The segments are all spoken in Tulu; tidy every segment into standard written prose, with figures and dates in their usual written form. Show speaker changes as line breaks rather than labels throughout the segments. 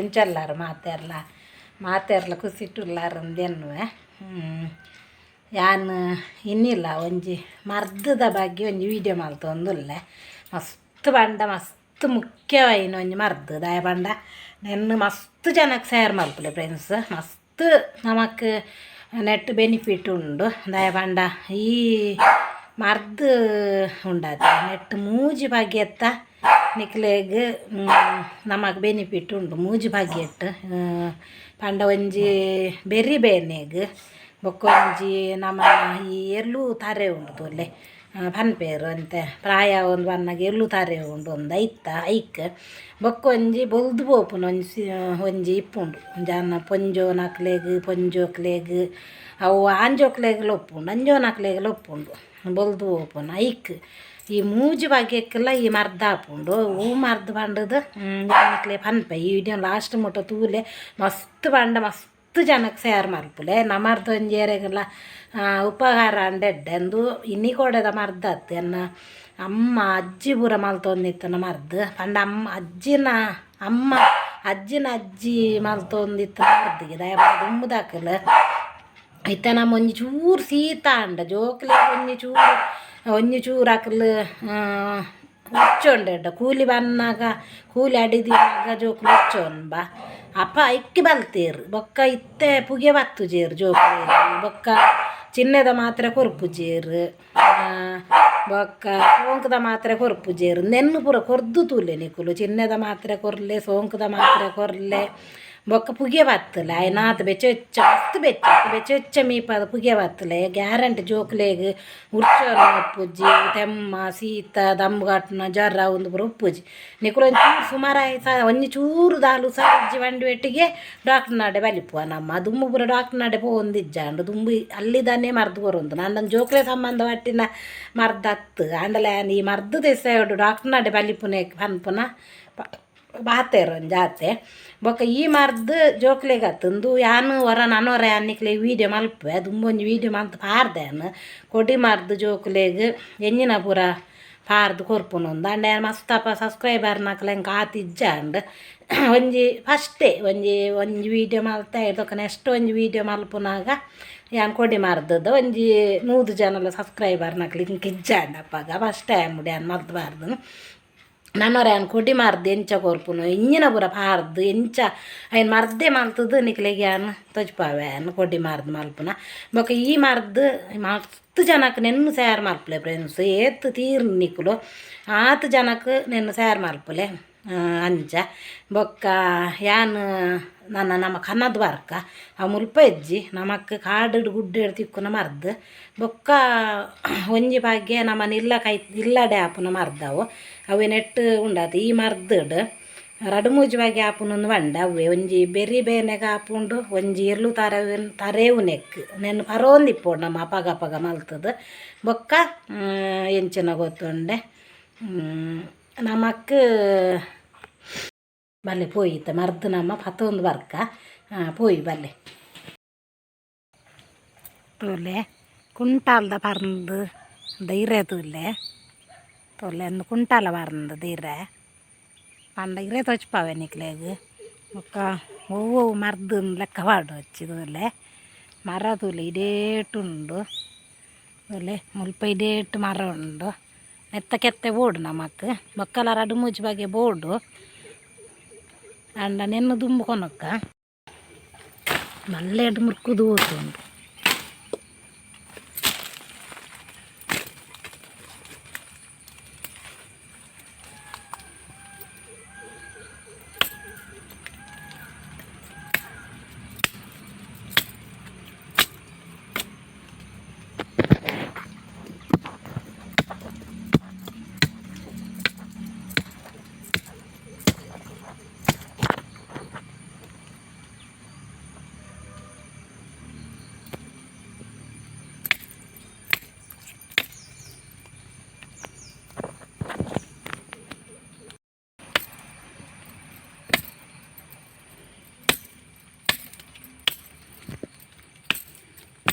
ಎಂಚಲ್ಲಾರು ಮಾತೆರ್ಲ ಮಾತೆರ್ಲ ಖುಷಿಟುಲ್ಲಾರು ಅಂದೆನ್ನುವೆ. ಯಾನ್ ಇನ್ನಿಲ್ಲ ಒಂಜಿ ಮರ್ದದ ಬಗ್ಗೆ ಒಂಜಿ ವೀಡಿಯೋ ಮಲ್ತೊಂದುಲ್ಲೆ. ಮಸ್ತ್ ಪಂಡ ಮಸ್ತ್ ಮುಖ್ಯವಾಯಿನ ಒಂಜಿ ಮರ್ದ್ ದಾಯೆ ಪಂಡ ನೆನ್ನ್ ಮಸ್ತ್ ಜನಕ್ಕೆ ಶೇರ್ ಮಲ್ಪುಲೆ ಫ್ರೆಂಡ್ಸ್. ಮಸ್ತ್ ನಮಕ್ ನೆಟ್ ಬೆನಿಫಿಟ್ ಉಂಡು. ದಾಯೆ ಪಂಡ ಈ ಮರ್ದ್ ಉಂಡತೆ ನೆಟ್ ಮೂಜಿ ಬಗೆತ್ತ ನಿಕ್ಲೆಗ್ ನಮಕ್ ಬೆನಿಫಿಟ್ ಉಂಡು. ಮೂಜಿ ಬಗೆಟ್ ಪಂಡ ಒಂಜಿ ಬೆರಿ ಬೇನೆಗ್, ಬೊಕ್ಕೊಂಜಿ ನಮ ಈ ಎರ್ಲು ತಾರೆ ಉಂಡು ತೂಲೆ ಪನ್ಪೇರು ಅಂತೆ ಪ್ರಾಯ ಒಂದು ಬನ್ನಗ ಎರ್ಲು ತಾರೆ ಉಂಡು ಒಂದು ಐತ ಐಕ್ ಬೊಕ್ಕೊಂಜಿ ಬೊಲ್ದು ಪೋಪುನ ಒಂಜಿ ಒಂಜಿ ಇಪ್ಪುಂಡು ಜನ ಪೊಂಜೋನಕ್ಲೆಗ್ ಪೊಂಜೋಕ್ಲೆಗ್ ಅವು ಆಂಜೋಕ್ಲೆಗ್ಲ ಉಪ್ಪುಂಡು ಅಂಜೋನಕ್ಲೆಗ್ಲ ಉಪ್ಪುಂಡು ಬೊಲ್ದು ಪೋಪುನ ಐಕ್. ಈ ಮೂಜಿ ಬಗೆಕ್ಲ ಈ ಮರ್ದ್ ಆಪುಂಡು. ಹೂ ಮರ್ದ್ ಪಂಡದು ನಿಕ್ಲೆ ಪನ್ಪೆ. ಈ ವಿಡಿಯೋ ಲಾಸ್ಟ್ ಮುಟ್ಟ ತೂಲೆ. ಮಸ್ತ್ ಪಂಡ ಮಸ್ತ್ ಜನಕ್ಕೆ ಶೇರ್ ಮಲ್ಪುಲೆ. ನಮರ್ದ್ ಒಂಜಿ ಏರೆಗ್ಲ ಉಪಕಾರ ಆಂಡ ಎಡ್ಡೆ. ಅಂದು ಇನಿ ಕೋಡೆದ ಮರ್ದತ್ತು ಎನ್ನ ಅಮ್ಮ ಅಜ್ಜಿ ಪೂರ ಮಲ್ತೊಂದಿತ್ತನ ಮರ್ದ್. ಪಂಡ ಅಮ್ಮ ಅಜ್ಜಿನ ಅಮ್ಮ ಅಜ್ಜಿನ ಅಜ್ಜಿ ಮಲ್ತೊಂದಿತ್ತನ ಮರ್ದಿಗೆ. ದಾಯೆ ಪಂಡ ದುಂಬುದಕುಲು ಇತ್ತೆ ನಮ್ಮ ಒಂಜಿ ಚೂರು ಶೀತ ಆಂಡ ಜೋಕ್ಲೆಗ್ ಒಂಜಿ ಚೂರು ಒಂಜಿ ಚೂರು ಅಕ್ಲು ಉಚ್ಚೊಂಡೆಡ್ಡ ಕೂಲಿ ಬನ್ನಾಗ ಕೂಲಿ ಅಡಿದಿನಾಗ ಜೋಕುಲು ಉಚ್ಚೊಂಬ ಅಪ್ಪ ಐಕ್ಕೆ ಬಲ್ತೇರು. ಬೊಕ್ಕ ಇತ್ತೆ ಪುಗೆ ಬತ್ತುಜೇರು ಜೋಕುಲೆಗ್. ಬೊಕ್ಕ ಚಿನ್ನೆದ ಮಾತ್ರೆ ಕೊರ್ಪುಜೇರು, ಬೊಕ್ಕ ಸೋಂಕುದ ಮಾತ್ರೆ ಕೊರ್ಪುಜೇರು. ನೆನ್ನು ಪೂರ ಕೊರ್ದು ತೂಲೆ ನಿಕುಲು. ಚಿನ್ನೆದ ಮಾತ್ರೆ ಕೊರ್ಲೆ, ಸೋಂಕುದ ಮಾತ್ರೆ ಕೊರ್ಲೆ. ಬೊಕ್ಕ ಪುಗೆ ಬತ್ತಲೆ ಆಯ್ನಾತ್ ಬೆಚ್ಚ ಬೆಚ್ಚ ಮಸ್ತ್ ಬೆಚ್ಚ ಬೆಚ್ಚ ಬೆಚ್ಚ ಮೀಪಾದ ಪುಗೆ ಬತ್ತಲೆ ಗ್ಯಾರಂಟಿ ಜೋಕ್ಲೆಗ್ ಉರ್ಚೊನು ಉಪ್ಪುಜಿ. ತೆಮ್ಮ ಶೀತ ದಮ್ಮು ಕಟ್ಟುನ ಜ್ವರ ಉಂದು ಪೂರ ಉಪ್ಪುಜಿ. ನಿಕುಲು ಒಂಚೂರು ಸುಮಾರಾಯಿ ಒಂಜಿ ಚೂರು ದಾಲು ಹುಷಾರಿಜ್ಜಿ ಬಂಡಿ ಒಟ್ಟಿಗೆ ಡಾಕ್ಟ್ರ್ ನಾಡೆ ಬಲಿಪುವ. ನಮ್ಮ ದುಂಬು ಪೂರ ಡಾಕ್ಟ್ರ್ ನಾಡೆ ಪೋವೊಂದಿಜ್ಜಾಂಡ್. ದುಂಬು ಅಲ್ಲಿದಾನೆ ಮರ್ದ್ ಕೊರೊಂದು ನಾನ್ ಜೋಕ್ಲೆ ಸಂಬಂಧ ಪಟ್ಟಿನ ಮರ್ದತ್ತು ಆಂಡಲ ಈ ಮರ್ದು ದಿವಸ ಡಾಕ್ಟ್ರ್ ನಾಡೆ ಬಲಿಪುನೆ ಪನ್ಪುನ ಬಾತೆರ್ ಒಂಜಾತೆ. ಬೊಕ್ಕ ಈ ಮರ್ದ್ ಜೋಕ್ಲೆಗ್ ಅತ್ತು. ಯಾನ್ ಒರ ನನೊರ ಯಾನ್ ನಿಕ್ಲೆಗ್ ವೀಡಿಯೋ ಮಲ್ಪುವೆ. ದುಂಬು ಒಂಜಿ ವೀಡಿಯೋ ಮಲ್ತ್ ಪಾರ್ದೆ ಯಾನ್ ಕೊಡಿ ಮರ್ದ್ ಜೋಕ್ಲೆಗ್ ಎಂಜಿನ ಪೂರ ಪಾರ್ದ್ ಕೊರ್ಪುನು ಅಂಡ. ಯಾನ್ ಮಸ್ತ್ ಅಪ ಸಬ್ಸ್ಕ್ರೈಬರ್ನಕ್ಲೆ ಎಂಕ್ ಆತ್ ಇಜ್ಜಾಂಡ್. ಒಂಜಿ ಫಸ್ಟೇ ಒಂಜಿ ಒಂಜಿ ವೀಡಿಯೋ ಮಲ್ತೆ. ಬೊಕ್ಕ ನೆಕ್ಸ್ಟ್ ಒಂಜಿ ವೀಡಿಯೋ ಮಲ್ಪುನಾಗ ಯಾನ್ ಕೊಡಿ ಮರ್ದದ ಒಂಜಿ 100 ಜನಲ ಸಬ್ಸ್ಕ್ರೈಬರ್ನಕ್ಲೆ ಇಂಕ್ ಇಜ್ಜಾಂಡ್. ಅಪಗ ಫಸ್ಟ್ ಟೈಮ್ ಯಾನ್ ಮಲ್ತ್ ಪಾರ್ದು. ನನೊರ ಯಾನ್ ಕೊಡಿ ಮರ್ದ್ ಎಂಚ ಕೊರ್ಪುನು ಇಂಚಿನ ಪೂರ ಪಾರ್ದ್ ಎಂಚ ಐನ್ ಮರ್ದೇ ಮಲ್ತುದು ನಿಕ್ಲೆಗ್ ಯಾನ್ ತೋಜ್ಪಾವೆ ಯಾನ್ ಕೊಡಿ ಮರ್ದ್ ಮಲ್ಪುನ. ಬೊಕ್ಕ ಈ ಮರ್ದ್ ಮಸ್ತ್ ಜನಕ್ ನೆನ್ನು ತಯಾರು ಮಲ್ಪುಲೆ ಫ್ರೆಂಡ್ಸ್. ಏತ್ ತೀರ್ ನಿಕುಲು ಆತ್ ಜನಕ್ ನೆನ್ನು ತಯಾರು ಮಲ್ಪುಲೆ ಅಂಚ. ಬೊಕ್ಕ ಯಾನ್ ನನ ನಮ ಕನದ್ ಬರ್ಕ ಅವು ಮುಲ್ಪ ಇಜ್ಜಿ. ನಮಕ್ ಕಾಡುಡು ಗುಡ್ಡೆಡ್ ತಿಕ್ಕುನ ಮರ್ದ್. ಬೊಕ್ಕ ಒಂಜಿ ಬಗೆ ನಮನ ಇಲ್ಲ ಕೈ ಇಲ್ಲಡೆ ಆಪುನ ಮರ್ದವು ಅವೆ ನೆಟ್ ಉಂಡಾತ. ಈ ಮರ್ದ್ಡ್ ರಡ್ಡ್ ಮೂಜಿ ಬಗೆ ಆಪುನಂದು ಪಂಡ ಅವ್ವೆ ಒಂಜಿ ಬೆರಿ ಬೇನೆಗ್ ಆಪುಂಡು, ಒಂಜಿ ಎರ್ಲು ತರೆ ತರೇವುನೆಕ್. ನೆನ್ ಪರೋಂದಿಪ್ಪೊಡು ನಮ್ಮ ಅಪಗ ಅಪಗ ಮಲ್ತುದು. ಬೊಕ್ಕ ಎಂಚಿನ ಗೊತ್ತುಂಡೆ ನಮಕ್ ಬಲ್ಲೆ ಪೋಯಿತ ಮರ್ದ್ ನಮ್ಮ ಪತ್ತೊಂದು ಬರ್ಕ ಪೋಯಿ ಬಲ್ಲೆ ತೂಲೆ. ಕುಂಟಾಲ್ದ ಪರ್ಂದ್ ಇರೆ ತೂಲೆ ತೂಲೆ. ಒಂದು ಕುಂಟಾಲ ಪರ್ಂದ್ ಇರೆ ಪಂಡ ಇರೆ ತೋಚ್ಪಾವೆ ನಿಕ್ಲೆಗ್. ಬೊಕ್ಕ ಒವ್ವು ಮರ್ದ್ ಲೆಕ್ಕ ಪಾಡೊಚ್ಚಿ ತೂಲೆ. ಮರ ತೂಲೆ ಇಡೇಟುಂಡು ತೂಲೆ. ಮುಲ್ಪ ಇಡೇಟ್ ಮರ ಉಂಡು. ನೆತ್ತ ಕೆತ್ತೆ ಬೋಡು ನಮಕ್. ಬೊಕ್ಕಲ ರಡ್ಡ್ ಮೂಜಿ ಬಗೆ ಬೋಡು ಆಂಡ ನೆನ್ನು ದುಂಬು ಕೊನೊಕ್ಕ ಮಲ್ಲೆಡ್ ಮುರ್ಕುದು ಪೋತುಂಡು.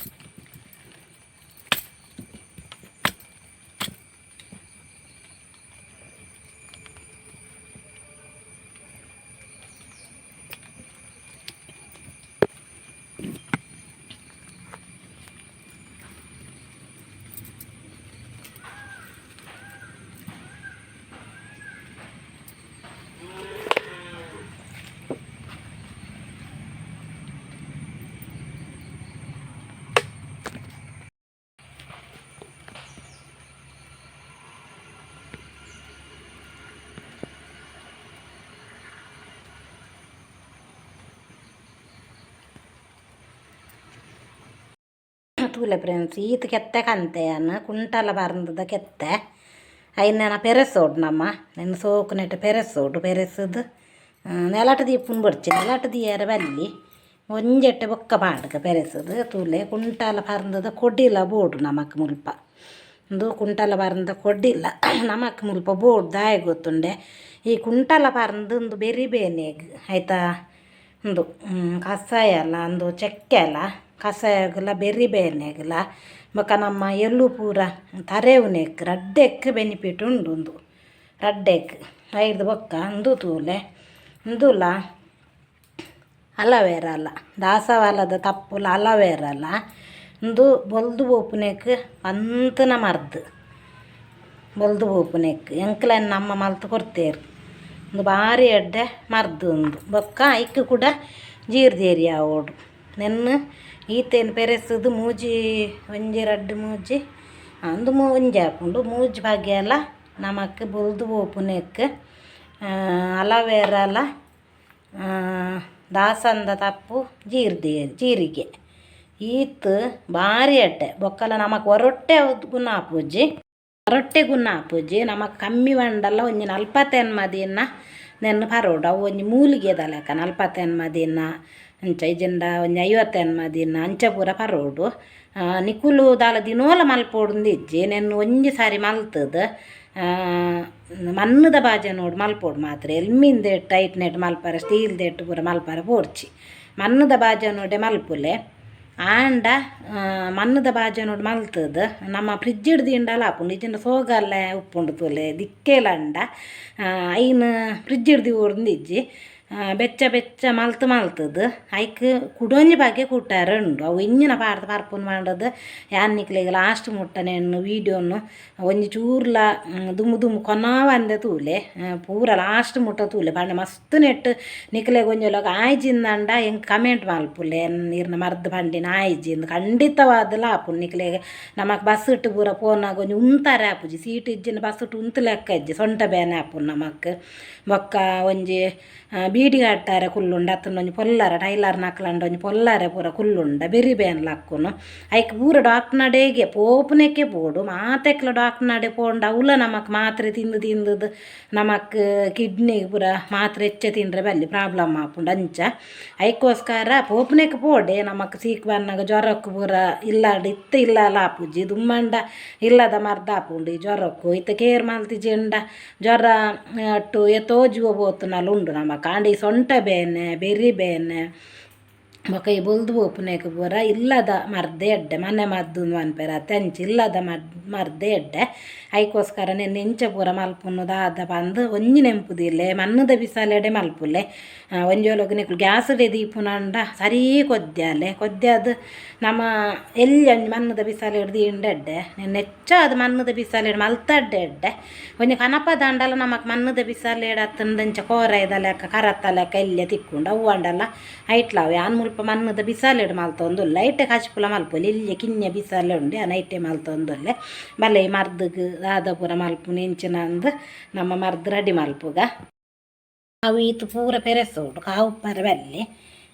ತೂಲೆ ಫ್ರೆಂಡ್ಸ್ ಈತ್ ಕೆತ್ತೆ ಕಂತೆಯನ್ ಕುಂಟಲ ಪರ್ಂದದ ಕೆತ್ತೆ ಐನ ಪೆರೆಸೋಡು ನಮ್ಮ ನೆನ್ ಸೋಕು ನೆಟ್ ಪೆರೆಸೋಡು ಪೆರೆಸದು ನೆಲಟ ದೀಪುನ್ ಬೊಡ್ಚಿ ನೆಲಟ ದೀಯರ ಬಲ್ಲಿ ಒಂಜೆಟ್ಟೆ ಬೊಕ್ಕ ಪಾಡ್ಗ ಪೆರೆಸದು ತೂಲೆ ಕುಂಟಾಲ ಪರ್ಂದದ ಕೊಡಿಲ ಬೋಡು ನಮಕ್ ಮುಲ್ಪ ಉಂದು ಕುಂಟಾಲ ಪರ್ಂದ ಕೊಡಿಲ ನಮಕ್ ಮುಲ್ಪ ಬೋಡು ದಾಯೆ ಗೊತ್ತುಂಡೆ ಈ ಕುಂಟಾಲ ಪರ್ಂದ್ ಉಂದು ಬೆರಿ ಬೇನೆಗ್ ಆಯ್ತಾ ಉಂದು ಕಷಾಯ ಅಲ ಉಂದು ಚಕ್ಕೆ ಅಲ ಕಷಾಯಗುಲ ಬೆರಿ ಬೇನೆಗುಲ ಬೊಕ್ಕ ನಮ್ಮ ಎಲ್ಲು ಪೂರ ತರೆವುನೆಕ್ ರಡ್ಡೆಕ್ ಬೆನಿಫಿಟ್ ಉಂಡು ಉಂದು ರಡ್ಡೆಕ್ ಐರ್ದ್ ಬೊಕ್ಕ ಉಂದು ತೂಲೆ ಉಂದುಲ ಅಲವೇರಲ ದಾಸವಾಳದ ತಪ್ಪುಲ ಅಲವೇರಲ ಉಂದು ಬೊಲ್ದು ಪೋಪುನೆಕ್ ಪಂತುನ ಮರ್ದ್ ಬೊಲ್ದು ಪೋಪುನೆಕ್ ಎಂಕ್ಲೆನ್ ನಮ್ಮ ಮಲ್ತ್ ಕೊರ್ತೇರ್ ಉಂದು ಬಾರಿ ಎಡ್ಡೆ ಮರ್ದ್ ಉಂದು ಬೊಕ್ಕ ಐಕ್ ಕೂಡ ಜೀರ್ದೇರಿ ಆವೊಡು ನೆನ್ನ್ ಈತೇನ್ ಪೆರೆಸುದು ಮೂಜಿ ಒಂಜಿ ರಡ್ಡ್ ಮೂಜಿ ಉಂದು ಒಂಜಿ ಆಪುಂಡು ಮೂಜಿ ಬಗೆಲ ನಮಕ್ ಬೊಲ್ದು ಪೋಪುನೆಕ್ ಅಲವೇರಲ ದಾಸಂದ ತಪ್ಪು ಜೀರ್ದೇರಿ ಜೀರಿಗೆ ಈತ್ ಬಾರಿ ಎಡ್ಡೆ ಬೊಕ್ಕಲ ನಮಕ್ ಒರೊಟ್ಟೆ ಗುಣ ಆಪುಜಿ ಒರೊಟ್ಟೆ ಗುಣ ಆಪುಜಿ ನಮಕ್ ಕಮ್ಮಿ ಪಂಡಲ ಒಂಜಿ ನಲ್ಪತ್ತೆನ್ಮ ದಿನ ನೆನ್ನ್ ಪರೋಡು ಅವು ಒಂಜಿ ಮೂಲಿಗೆದ ಲೆಕ್ಕ ನಲ್ಪತ್ತೆನ್ಮ ದಿನ ಅಂಚ ಇಜ್ಜಿಂಡ ಒಂಜಿ ಐವತ್ತೆನ್ಮ ದಿನ ಅಂಚ ಪೂರ ಪರೋಡು ನಿಕುಲು ದಾಲ ದಿನೋಲ ಮಲ್ಪೊಡುಂದು ಇಜ್ಜಿ ನೆನ್ನ್ ಒಂಜಿ ಸಾರಿ ಮಲ್ತುದು ಮಣ್ಣುದ ಬಾಜನೋಡು ಮಲ್ಪೊಡು ಮಾತ್ರ ಎಲ್ಮಿಂದೆಟ್ ಐಟ್ ನೆಟ್ ಮಲ್ಪರೆ ಸ್ಟೀಲ್ ದೆಟ್ ಪೂರ ಮಲ್ಪರೆ ಬೋಡ್ಚಿ ಮಣ್ಣುದ ಬಾಜನೋಡೆ ಮಲ್ಪುಲೆ ಆಂಡ ಮಣ್ಣುದ ಬಾಜನೋಡು ಮಲ್ತುದು ನಮ್ಮ ಫ್ರಿಜ್ ದಿಂಡಲ ಆಪುಂಡು ಇಜ್ಜಿಂಡ ಸೋಗಲ್ಲೆ ಉಪ್ಪುಂಡು ತೂಲೆ ದಿಕ್ಕೆಲಂಡ ಐನ್ ಫ್ರಿಜ್ ದೀವೊಡುಂದು ಇಜ್ಜಿ ಬೆಚ್ಚ ಬೆಚ್ಚ ಮಲ್ತ್ ಮಲ್ತುದು ಐಕ್ ಕುಡೊಂಜಿ ಬಗೆ ಕೂಟಾರೆ ಉಂಡು ಅವು ಇಂಚಿನ ಪಾಡ್ದ್ ಪರ್ಪುನು ಪಂಡುದು ಯಾನ್ ನಿಕ್ಲೆಗ್ ಲಾಸ್ಟ್ ಮುಟ್ಟ ನೆನ್ ವೀಡಿಯೋನು ಒಂಜಿ ಚೂರ್ಲ ದುಂಬು ದುಂಬು ಕೊನವಂದೆ ತೂಲೆ ಪೂರ ಲಾಸ್ಟ್ ಮುಟ್ಟ ತೂಲೆ ಪಂಡ ಮಸ್ತ್ ನೆಟ್ ನಿಕ್ಲೆಗ್ ಒಂಜಿ ಲೋಕ ಆಯ್ಜಿಂದಂಡ ಎಂಕ್ ಕಮೆಂಟ್ ಮಲ್ಪುಲೆ ಇರ್ನ ಮರ್ದ್ ಪಂಡಿನ ಆಯ್ಜಿಂದ್ ಖಂಡಿತವಾದಲ ಆಪುಂಡು ನಿಕ್ಲೆಗ್ ನಮಕ್ ಬಸ್ ಇಟ್ಟು ಪೂರ ಪೋನಾಗ ಒಂಜಿ ಉಂತಾರೆ ಆಪುಜಿ ಸೀಟ್ ಇಜ್ಜಿಂಡ ಬಸ್ ಇಟ್ಟು ಉಂತು ಲೆಕ್ಕ ಇಜ್ಜಿ ಸೊಂಟ ಬೇನೆ ಆಪುಂಡು ನಮಕ್ ಬೊಕ್ಕ ಒಂಜಿ ಬೀಡಿ ಕಟ್ಟಾರೆ ಕುಲ್ಲುಂಡು ಅತ್ತಂಡ ಒಂಜಿ ಪೊಲ್ಲರ ಟೈಲರ್ ನಕ್ಲಂಡ ಒಂಜಿ ಪೊಲ್ಲರೆ ಪೂರ ಕುಲ್ಲುಂಡ ಬೆರಿ ಬೇನ್ ಲಕ್ಕುನು ಐಕ್ ಪೂರ ಡಾಕ್ಟರ್ನಡೆಗೆ ಪೋಪುನೆಕ್ಕೆ ಪೋಡು ಮಾತೆಕ್ಲ ಡಾಕ್ಟರ್ನಡೆ ಪೋಂಡ ಅವುಲ ನಮಕ್ ಮಾತ್ರೆ ತಿಂದು ತಿಂದುದು ನಮಕ್ ಕಿಡ್ನಿ ಪೂರ ಮಾತ್ರೆ ಹೆಚ್ಚ ತಿಂದ್ರೆ ಬಲ್ಲಿ ಪ್ರಾಬ್ಲಮ್ ಆಪುಂಡು ಅಂಚ ಐಕೋಸ್ಕರ ಪೋಪುನೆಕ್ ಪೋಡೆ ನಮಕ್ ಸೀಕ್ ಬನ್ನಗ ಜ್ವರಕ್ಕೆ ಪೂರ ಇಲ್ಲಾಡ್ ಇತ್ತ ಇಲ್ಲಲ ಆಪುಜಿ ದುಮ್ಮಂಡ ಇಲ್ಲದ ಮರ್ದ್ ಆಪುಂಡು ಈ ಜ್ವರಕ್ಕು ಇತ್ತ ಕೇರ್ ಮಲ್ತಿಜಿಂಡ ಜ್ವರ ಅಟ್ಟು ಏತೋ ಜೀವ ಪೋತುನಲ ಉಂಡು ನಮಕ್ ಆಂಡ ಈ ಸೊಂಟ ಬೇನೆ ಬೆರಿ ಬೇನೆ ಬೊಕ ಈ ಬೊಲ್ದು ಪೋಪುನೆಕ್ ಪೂರ ಇಲ್ಲದ ಮರ್ದೆ ಎಡ್ಡೆ ಮನೆ ಮದ್ದು ಪನ್ಪೆರ್ ಅತೆ ಅಂಚ ಇಲ್ಲದ ಮರ್ದೆ ಎಡ್ಡೆ ಐಕೋಸ್ಕರ ನೆನ್ ಎಂಚ ಪೂರ ಮಲ್ಪುನು ದಾದ ಪಂದ್ ಒಂಜಿ ನೆಂಪುದಿಲ್ಲೆ ಮಣ್ಣುದ ಬಿಸಾಲೆಡೆ ಮಲ್ಪುಲೆ ಒಂಜಿ ಒಲೊಗು ನಿಕುಲು ಗ್ಯಾಸ್ಡೆ ದೀಪುನಂಡ ಸರಿ ಕೊದ್ಯಾಲೆ ಕೊದ್ಯಾದ್ ನಮ ಎಲ್ಯ ಒಂಜಿ ಮಣ್ಣುದ ಬಿಸಾಲೆಡ್ ದೀಂಡ ಎಡ್ಡೆ ನೆನ್ ಹೆಚ್ಚಾದ್ ಮಣ್ಣುದ ಬಿಸಾಲೆಡ್ ಮಲ್ತಡ್ಡೆ ಎಡ್ಡೆ ಒಂಜಿ ಕನಪ ದಾಂಡಲ ನಮಕ್ ಮಣ್ಣುದ ಬಿಸಾಲೆಡ್ ಅತ್ತಂಡ ಇಂಚ ಕೋರೈದ ಲೆಕ್ಕ ಕರತ್ತ ಲೆಕ್ಕ ಎಲ್ಯ ತಿಕ್ಕುಂಡು ಅವು ಆಂಡಲ ಐಟ್ಲಾವ್ ಯಾನ್ ಮುಲ್ಪ ಮಣ್ಣುದ ಬಿಸಾಲೆಡ್ ಮಲ್ತೊಂದುಲ್ಲೆ ಐಟೆ ಕಜಿಪುಲ ಮಲ್ಪೊಲಿ ಎಲ್ಯ ಕಿನ್ಯ ಬಿಸಾಲೆ ಉಂಡು ಯಾನ್ ಐಟೆ ಮಲ್ತೊಂದುಲ್ಲೆ ಬಲ್ಲೆ ಮರ್ದ್ಗ್ ದಾದ ಪೂರ ಮಲ್ಪುನು ಎಂಚಿನ ಅಂದ್ ನಮ್ಮ ಮರ್ದ್ ರೆಡಿ ಮಲ್ಪುಗ ಅವು ಈತ್ ಪೂರ ಪೆರೆಸೋಡು ಕಾವು ಉಪ್ಪರೆ ಬಲ್ಲಿ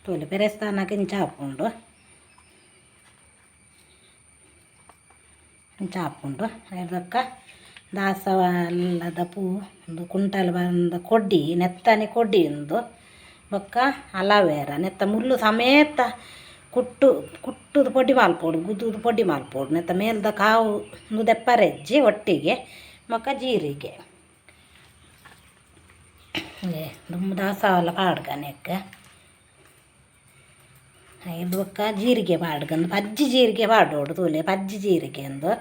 ತೂಲೆ ಪೆರೆಸ್ತಾನಗ ಇಂಚ ಆಪುಂಡು ಇಂಚ ಆಪುಂಡು ಐದಕ್ಕ ದಾಸವಾಳದ ಪೂ ಉಂದು ಕುಂಟಲ್ ಬಂದ ಕೊಡಿ ನೆತ್ತನೆ ಕೊಡಿ ಉಂದು ಬೊಕ್ಕ ಅಲವೇರ ನೆತ್ತ ಮುಳ್ಳು ಸಮೇತ ಕುಟ್ಟು ಕುಟ್ಟುದು ಪೊಡಿ ಮಲ್ಪೊಡು ಗುದ್ದುದು ಪೊಡಿ ಮಲ್ಪೊಡು ನೆತ್ತ ಮೇಲ್ದ ಕಾವು ಉಂದು ದೆಪ್ಪರೆಜ್ಜಿ ಒಟ್ಟಿಗೆ ಬೊಕ್ಕ ಜೀರಿಗೆ ದುಂಬು ದಾಸವಾಳ ಪಾಡ್ಗ ನೆಕ್ ಐದು ಬೊಕ್ಕ ಜೀರಿಗೆ ಪಾಡ್ಗ ಉಂದು ಪಜ್ಜಿ ಜೀರಿಗೆ ಪಾಡೋಡು ತೂಲೆ ಪಜ್ಜಿ ಜೀರಿಗೆ ಉಂದು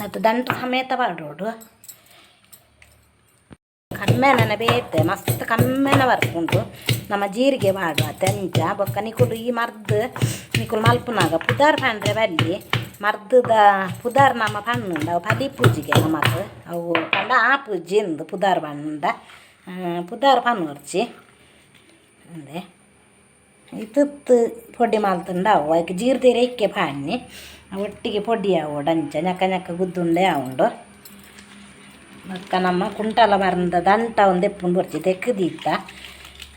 ಅದು ದಂಟು ಸಮೇತ ಪಾಡೋಡು ಕಮ್ಮೆನ ಬೇತೆ ಮಸ್ತ್ ಕಮ್ಮೆನ ಬರ್ಪುಂಡು ನಮ್ಮ ಜೀರಿಗೆ ಪಾಡುವ ಅಂಚ ಬೊಕ್ಕ ನಿಕುಲು ಈ ಮರ್ದ್ ನಿಕುಲು ಮಲ್ಪುನಾಗ ಪುದರ್ ಪಂಡ್ರೆ ಬಲ್ಲಿ ಮರ್ದದ ಪುದರ್ ನಮ್ಮ ಪಣ್ಣುಂಡು ಅವು ಪಲಿ ಪೂಜಿಗೆ ನಮಕ್ ಅವು ಪಂಡ ಆಪುಜಿ ಇಂದು ಪುದರ್ ಪಂಡ ಪುದರ್ ಪನ್ನೊರ್ಚಿ ಅಂದೆ ಇತ್ತಿತ್ತು ಪೊಡಿ ಮಲ್ತುಂಡ ಅವು ಐಕ್ ಜೀರ್ದೇರಿ ಐಕ್ಕೆ ಪಾಡ್ನಿ ಒಟ್ಟಿಗೆ ಪೊಡಿ ಆವೊಡು ಅಂಚ ñಕ್ಕ ñಕ್ಕ ಗುದ್ದುಂಡೆ ಆವುಂಡು. ಬೊಕ್ಕ ನಮ್ಮ ಕುಂಟಲ ಮರಂದ ದಂಟ ಒಂದು ಎಪ್ಪುಂಡು ಬೊರ್ಚಿ ತೆಕ್ಕುದೀತ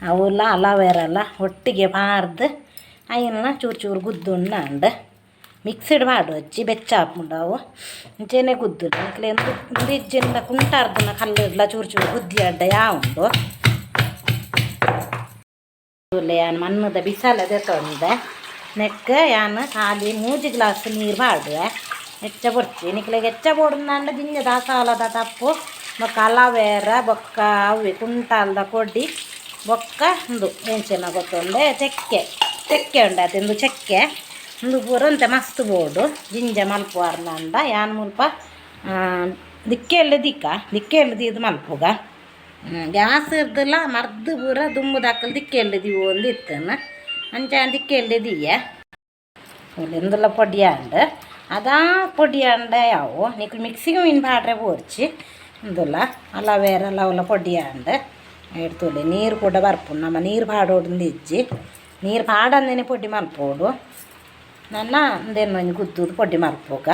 ಅವುಲ ಅಲವೇರಲ ಒಟ್ಟಿಗೆ ಪಾರ್ದು ಅಯಿನ ಚೂರು ಚೂರು ಗುದ್ದುಂಡು ಮಿಕ್ಸಿಡ್ ಪಾಡೊಚ್ಚಿ ಬೆಚ್ಚ ಆಪುಂಡು ಅವು ಅಂಚೆನೆ ಗುದ್ದುಂಡು ನಿಕ್ಲೆ ಉಂದು ಇಜ್ಜಿಂಡ ಕುಂಟಾರ್ದನ ಕಲ್ಲುಡ್ಲ ಚೂರು ಚೂರು ಗುದ್ದಿ ಅಡ್ಡ ಯಾವುಂಡು ಯಾನ್ ಮಣ್ಣದ ಬಿಸಲೆ ದೆತೊಂದೆ ನೆಕ್ ಯಾನ್ ಖಾಲಿ 3 ಗ್ಲಾಸ್ ನೀರು ಪಾಡುವೆ ಹೆಚ್ಚ ಬೊರ್ಚಿ ನಿಕ್ಲೆಗ್ ಹೆಚ್ಚ ಬೋಡುಂದಾಂಡ ಜಿಂಜ ದಾಸಾಲದ ತಪ್ಪು ಬೊಕ್ಕ ಅಲವೇರ ಬೊಕ್ಕ ಅವೆ ಕುಂಟಾಲ್ದ ಕೊಡಿ ಬೊಕ್ಕ ಉಂದು ಎಂಚಿನ ಗೊತ್ತುಂಡೆ ಚಕ್ಕೆ ಚಕ್ಕೆ ಉಂಡಾತೆ ಉಂದು ಚಕ್ಕೆ ಉಂದು ಪೂರ ಒಂತೆ ಮಸ್ತ್ ಬೋಡು ಜಿಂಜ ಮಲ್ಪುವಾರ್ಂಡ ಯಾನ್ ಮುಲ್ಪ ದಿಕ್ಕೆಲ್ಲು ದಿಕ್ಕ ದಿಕ್ಕೆಲ್ಲು ದೀದ್ ಮಲ್ಪುಗ ಗ್ಯಾಸ್ ಇರ್ದಲ ಮರ್ದ್ ಪೂರ ದುಂಬುದಕಲ್ ದಿಕ್ಕೆಲ್ಲು ದೀವೊಂದು ಇತ್ತನ ಅಂಚ ದಿಕ್ಕೆಲ್ಲು ದೀಯ ಇಂದುಲ ಪೊಡಿ ಆಂಡ್ ಅದಾ ಪೊಡಿ ಆಂಡ ಯಾವು ನಿಕ್ಲು ಮಿಕ್ಸಿಗೆ ಮೀನು ಪಾಡ್ರೆ ಬೋರ್ಚಿ ಇಂದುಲ ಅಲವೇರಲ ಅವಲ ಪೊಡಿ ಆಂಡ್ ಎಡ್ತುಲೆ ನೀರು ಕೂಡ ಬರ್ಪುಂಡು ನಮ್ಮ ನೀರು ಪಾಡೋಡು ಇಜ್ಜಿ ನೀರು ಪಾಡಂದೇನೆ ಪೊಡಿ ಮಲ್ಪೋಡು ನನ್ನ ಇಂದೆನ್ ಒಂಜಿ ಗುದ್ದುದು ಪೊಡಿ ಮಲ್ಪುಗ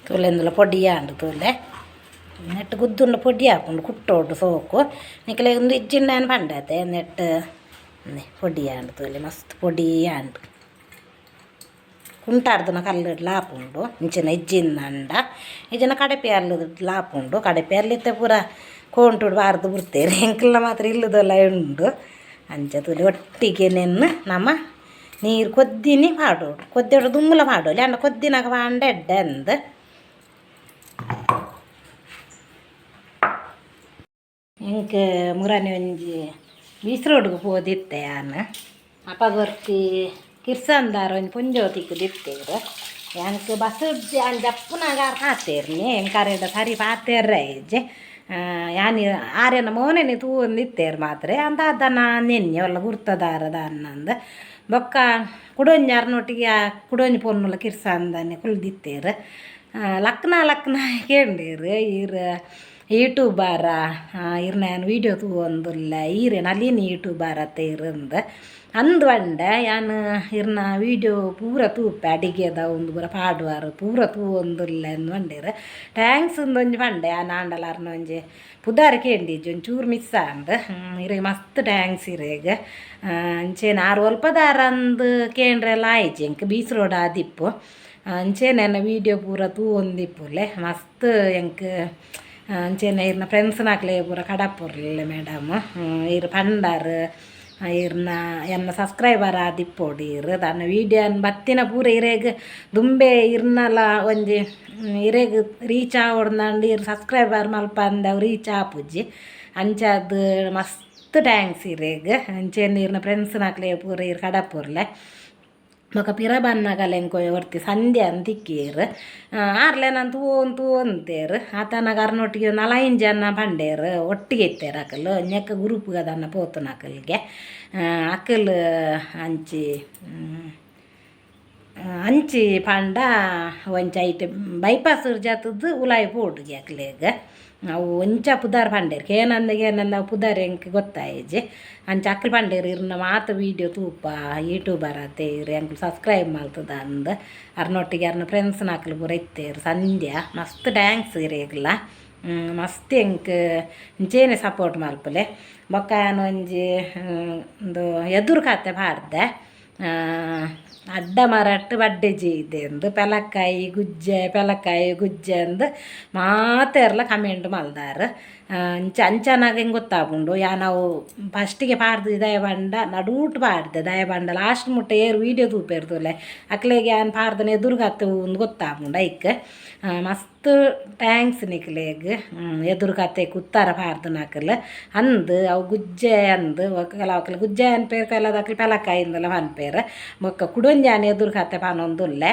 ತೂಲೆ ಇಂದುಲ ಪೊಡಿ ಆಂಡ್ ತೂಲೆ ನೆಟ್ ಗುದ್ದುಂಡ ಪೊಡಿ ಆಪುಂಡು ಕುಟ್ಟೋಡು ಸೋಕು ನಿಕ್ಲೆ ಉಂದು ಇಜ್ಜಿಂಡ ಯಾನ್ ಪಂಡತೆ ನೆಟ್ ಪೊಡಿ ಆಂಡ್ ತೂಲೆ ಮಸ್ತ್ ಪೊಡಿ ಆಂಡ್ ಕುಂಟಾರ್ದನ ಕಲ್ಲುಡ್ಲ ಆಪುಂಡು ಇಂಚಿನ ಇಜ್ಜಿಂದಂಡ ಇಜ್ಜಿನ ಕಡೆಪೆ ಅಲ್ಲುಡ್ಲ ಆಪುಂಡು ಕಡೆಪೆ ಅಲ್ಲಿತ್ತೆ ಪೂರ ಕೋಂಟುಡು ಬಾರ್ದು ಬುಡ್ತೇರು ಎಂಕಲ್ನ ಮಾತ್ರ ಇಲ್ಲದೆಲ್ಲ ಉಂಡು ಅಂಚ ತೂಲೆ ಒಟ್ಟಿಗೆ ನೆನ್ನು ನಮ ನೀರು ಕೊದ್ದಿನಿ ಪಾಡೋಡು ಕೊದ್ದೆಡು ದುಂಬುಲ ಪಾಡೋಲಿ ಅಂಡ ಕೊದ್ದಿನಾಗ ಪಾಂಡ ಎಡ್ಡೆ ಅಂದ್ ಎಂಕ್ ಮುರಾನಿ ಒಂಜಿ ಬೀಚ್ ರೋಡ್ಗ್ ಪೋದಿತ್ತೆ ಯಾನ್ ಅಪಗೊರ್ತಿ ಕಿರ್ಸಂದಾರ್ ಒಂಜಿ ಪೊಂಜೋವು ತಿಕ್ಕುದಿತ್ತೆರ್ ಎಂಕ್ ಬಸ್ ಯಾನ್ ಜಪ್ಪುನಗ ಆರ್ ಪಾತೆರ್ನಿ ಎಂಕ್ ಅರೆಡ ಸರಿ ಪಾತೆರ್ರೆ ಇಜ್ಜಿ ಯಾನ್ ಆರೆನ ಮೋನೆನೆ ತೂವೊಂದಿತ್ತೆರ್ ಮಾತ್ರ ಯಾನ್ ದಾದನ ನೆನ್ನೆ ಒಲ್ಲ ಗುರ್ತದಾರ ದಾನ್ನಂದ್ ಬೊಕ್ಕ ಕುಡೊಂಜಿ ಆರ್ನೊಟ್ಟಿಗೆ ಆ ಕುಡೊಂಜಿ ಪೊನ್ನುಲ ಕಿರ್ಸಂದನೆ ಕುಲ್ದಿತ್ತೆರ್ ಲಕ್ನ ಲಕ್ನ ಕೇಂಡೆರ್ ಈರ್ ಯೂಟ್ಯೂಬಾರ ಇರ್ನ ಯಾನ್ ವೀಡಿಯೋ ತೂವೊಂದುಲ್ಲೆ ಈರೆನ ಅಲ್ಲಿನ ಯೂಟ್ಯೂಬಾರ ಅತ್ತ ಇರಂದ್ ಅಂದ್ ಪಂಡೆ ಯಾನ್ ಇರ್ನ ವೀಡಿಯೋ ಪೂರ ತೂಪೆ ಅಡಿಗೆದ ಉಂದು ಪೂರ ಪಾಡುವಾರ್ ಪೂರ ತೂವೊಂದುಲ್ಲೆ ಅಂದ್ ಪಂಡೆರ್ thanks ಇಂದೊಂಜಿ ಪಂಡೆ ಯಾನ್ ಆಂಡಲ ಅರ್ನ ಒಂಜಿ ಪುದಾರ್ ಕೇಂಡಿಜ್ಜಿ ಒಂಚೂರು ಮಿಸ್ ಆಂಡ್ ಇರೆಗ್ ಮಸ್ತ್ thanks ಇರೆಗ್ ಅಂಚೆನೆ ಆರ್ ಒಲ್ಪದಾರ್ ಅಂದ್ ಕೇಂಡ್ರೆಲ ಆಯಿಜಿ ಎಂಕ್ ಬೀಚ್ ರೋಡ್ ಆದಿಪ್ಪು ಅಂಚೆನೆ ಎನ್ನ ವೀಡಿಯೋ ಪೂರ ತೂವೊಂದಿಪ್ಪುಲೆ ಮಸ್ತ್ ಎಂಕ್ ಅಂಚೆನೆ ಇರ್ನ ಫ್ರೆಂಡ್ಸ್ನಕ್ಲೆ ಪೂರ ಕಡಪುರ್ಲೆ ಮೇಡಮ್ ಇರ್ ಪಂಡಾರ್ ಇರ್ನ ಎನ್ನ ಸಬ್ಸ್ಕ್ರೈಬರ್ ಆದಿಪ್ಪೊಡು ಇರ್ ದಾನ್ನ ವೀಡಿಯೋನ್ ಬತ್ತಿನ ಪೂರ ಇರೆಗ್ ದುಂಬೆ ಇರ್ನಲ ಒಂಜಿ ಇರೆಗ್ ರೀಚ್ ಆವೊಡ್ಂದಾಂಡ ಇರ್ ಸಬ್ಸ್ಕ್ರೈಬರ್ ಮಲ್ಪಂದೆ ಅವು ರೀಚ್ ಆಪುಜಿ ಅಂಚಾದ್ ಮಸ್ತ್ thanks ಇರೆಗ್ ಅಂಚೆನೆ ಇರ್ನ ಫ್ರೆಂಡ್ಸ್ನಕ್ಲೆ ಪೂರ ಇರ್ ಕಡಪುರ್ಲೆ ಬೊಕ ಪಿರ ಬನ್ನಗಲ ಎಂಕ್ ಒರ್ತಿ ಸಂಧ್ಯಾ ಅಂದ್ ತಿಕ್ಕಿಯೆರ್ ಆರ್ಲೆನ ತೂವೊಂದು ತೂವೊಂತೆರ್ ಆತನಗ ಅರ್ನೊಟ್ಟಿಗೆ ನಾಲೈನ್ ಜನ ಪಂಡೆರ್ ಒಟ್ಟಿಗೆ ಇತ್ತೆರ್ ಅಕುಲು ಒಂಜೆಕ್ ಗ್ರೂಪ್ ದಾನ್ನ ಪೋತುನಕಲ್ಗೆ ಅಕುಲು ಅಂಚಿ ಅಂಚಿ ಪಂಡ ಒಂಜಿ ಐಟ್ ಬೈಪಾಸ್ ಜತ್ತ್‌ದ್ ಉಲಾಯಿ ಪೋಡುಗೆ ಅಕ್ಲೆಗ್ ಅವು ಒಂಚ ಪುದರ್ ಪಂಡೆರ್ ಕೇನಂದೆ ಕೇನಂದೆ ಅವು ಪುದರ್ ಎಂಕ್ ಗೊತ್ತಾಯಿಜಿ ಅಂಚ ಅಕ್ಲು ಪಂಡೆರ್ ಇರ್ನ ಮಾತ ವೀಡಿಯೋ ತೂಪ ಯೂಟ್ಯೂಬರ್ ಅತೆ ಇರ್ ಎಂಕುಲು ಸಬ್ಸ್ಕ್ರೈಬ್ ಮಲ್ತುದ ಅಂದ್ ಅರ್ನೊಟ್ಟಿಗೆ ಅರ್ನ ಫ್ರೆಂಡ್ಸ್ನಕುಲು ಪೂರ ಇತ್ತೆರ್ ಸಂಧ್ಯಾ ಮಸ್ತ್ thanks ಇರೆಗ್ಲ ಮಸ್ತ್ ಎಂಕ್ ಇಂಚೆನೆ ಸಪೋರ್ಟ್ ಮಲ್ಪುಲೆ ಬೊಕ್ಕ ಯಾನ್ ಒಂಜಿ ಉಂದು ಎದುರು ಕತೆ ಪಾಡ್ದೆ ಅಡ್ಡ ಮರಟ್ ಬಡ್ಡೆಜಿ ಅಂದ್ ಪೆಲಕ್ಕಾಯಿ ಗುಜ್ಜೆ ಪೆಲಕ್ಕಾಯಿ ಗುಜ್ಜೆ ಅಂದ್ ಮಾತೆರ್ಲ ಕಮೆಂಟ್ ಮಲ್ದಾರ್ ಅಂಚ ಅಂಚನಾಗ ಎಂಕ್ ಗೊತ್ತಾಪುಂಡು ಯಾನ್ ಅವು ಫಸ್ಟಿಗೆ ಪಾಡ್ದ್ ದಾಯೆ ಪಂಡ ನಡೂಟ್ ಪಾಡ್ದೆ ದಾಯೆ ಪಂಡ ಲಾಸ್ಟ್ ಮುಟ್ಟ ಏರ್ ವೀಡಿಯೋ ತೂಪೆರ್ ತೂಲೆ ಅಕ್ಲೆಗ್ ಯಾನ್ ಪಾಡ್ದನ ಎದುರುಗತ್ತೆ ಉಂದು ಗೊತ್ತಾಪುಂಡು ಐಕ್ ಮಸ್ತ್ thanks ನಿಕ್ಲೆಗ್ ಎದುರು ಕತೆಕ್ ಉತ್ತರ ಪಾಡ್ದನಕುಲು ಅಂದ್ ಅವು ಗುಜ್ಜೆ ಅಂದ್ ಕೆಲವಕ್ಲು ಗುಜ್ಜೆ ಅನ್ಪೆರ್ ಕೆಲದಕ್ಲು ಪೆಲಕ್ಕಾಯಿ ಇಂದಲ ಪನ್ಪೆರ್ ಬೊಕ್ಕ ಕುಡೊಂಜಿ ಯಾನ್ ಎದುರು ಕತೆ ಪನೊಂದುಲ್ಲೆ